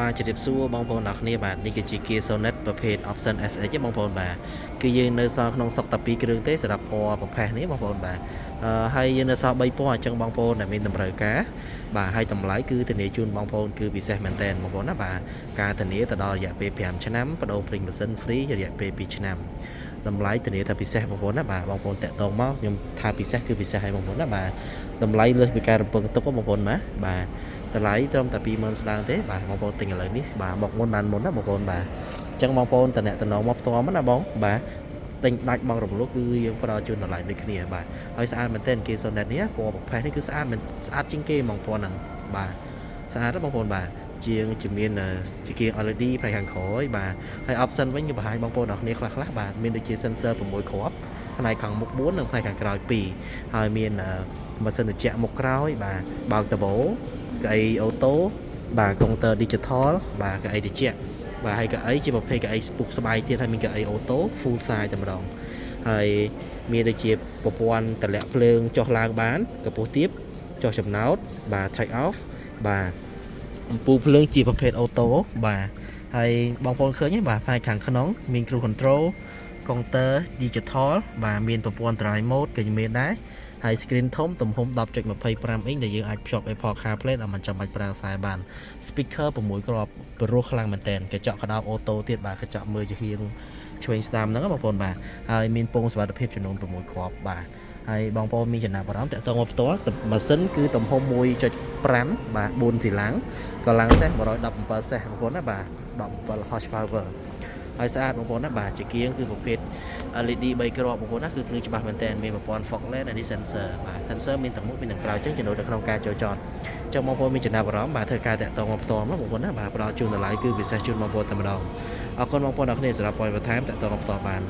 បាទជម្រាបសួរបងប្អូនអរគ្នាបាទនេះគឺជា Kia Sonet ប្រភេទ Option SX ទេបងប្អូនបាទគឺយើងនៅសល់ក្នុងស្តុកតែ2គ្រឿងទេសម្រាប់ពណ៌ប្រផេះនេះបងប្អូនបាទអឺហើយយើងនៅសល់3ពណ៌អញ្ចឹងបងប្អូនដែលមានតម្រូវការបាទហើយតម្លៃគឺធានាជូនបងប្អូនគឺពិសេសមែនតើបងប្អូនណាបាទការធានាទៅដល់រយៈពេល5ឆ្នាំប្ដូរប្រេងម៉ាស៊ីន free រយៈពេល2ឆ្នាំតម្លៃធានាថាពិសេសបងប្អូនណាបាទបងប្អូនតាក់ទងមកខ្ញុំថាពិសេសគឺពិសេសហើយបងប្អូនណាបាទតម្លៃលើសពីការរំពឹងទុកបងប្អូនណាបាទតម្លៃត្រឹមតែ20000ស្ដើងទេបាទបងប្អូនទិញឥឡូវនេះបាទមកមុនបានមុនណាបងប្អូនបាទអញ្ចឹងបងប្អូនតំណតំណងមកផ្ទាល់មកណាបងបាទទិញដាច់បងរំលោះគឺយើងផ្ដល់ជូនតម្លៃដូចគ្នាបាទហើយស្អាតមែនទែនគេ Sonet នេះពណ៌ប្រផេះនេះគឺស្អាតមែនស្អាតជាងគេហ្មងពណ៌ហ្នឹងបាទស្អាតណាស់បងប្អូនបាទជាងជាមានជាគៀង LED ផ្នែកខាងក្រោយបាទហើយ option វិញខ្ញុំបង្ហាញបងប្អូនអរគ្នាខ្លះខ្លះបាទមានដូចជា sensor 6គ្រាប់ផ្នែកខាងមុខ4និងផ្នែកខាងក្រោយ2ហើយមានម៉ាស៊ីនត្រជាក់មុខក្រោយបាទបើកដបូកៅអី auto បាទកុងទ័រ digital បាទកៅអីត្រជាក់បាទហើយកៅអីជាប្រភេទកៅអីស្ពុកស្បែកទៀតហើយមានកៅអី auto full size តែម្ដងហើយមានដូចជាប្រព័ន្ធតម្លាក់ភ្លើងចុះឡើងបានកម្ពស់ទាបចុះចំណោតបាទ check off បាទអំពូលភ្លើងជាប្រភេទ auto បាទហើយបងប្អូនឃើញទេបាទផ្នែកខាងក្នុងមាន cruise control កុងទ័រ digital បាទមានប្រព័ន្ធ drive mode ក៏មានដែរហើយ screen ធំទំហំ10.25 inch ដែលយើងអាចភ្ជាប់ Apple CarPlay ដែលមិនចាំបាច់ប្រើខ្សែបាន speaker 6គ្រាប់ព្រោះខ្លាំងមែនតើកញ្ចក់ក្តោប auto ទៀតបាទកញ្ចក់មើលជាហៀងឆ្វេងស្ដាំហ្នឹងបងប្អូនបាទហើយមានពងសុវត្ថិភាពចំនួន6គ្រាប់បាទហើយបងប្អូនមានចំណាប់អារម្មណ៍តាក់ទងមកផ្ទាល់ម៉ាស៊ីនគឺទំហំ1.5បាទ4ស៊ីឡាំងកម្លាំងសេះ117សេះបងប្អូនណាបាទ17 horsepower ហើយស្អាតបងប្អូនណាបាទជាគៀងគឺប្រភេទ LED 3គ្រាប់បងប្អូនណាគឺភ្លឺច្បាស់មែនទែនមានប្រព័ន្ធ fog lamp នេះ sensor បាទ sensor មានទាំងមុខមានទាំងក្រោយចឹងចំណូលនៅក្នុងការចូលចតចឹងបងប្អូនមានចំណាប់អារម្មណ៍បាទធ្វើការតាក់ទងមកផ្ទាល់មកបងប្អូនណាបាទផ្ដល់ជូនតម្លៃគឺពិសេសជូនបងប្អូនតែម្ដងអរគុណបងប្អូនអរគ្នាសម្រាប់ព័ត៌មានបន្ថែមតាក់ទងមកផ្ទាល់បាន។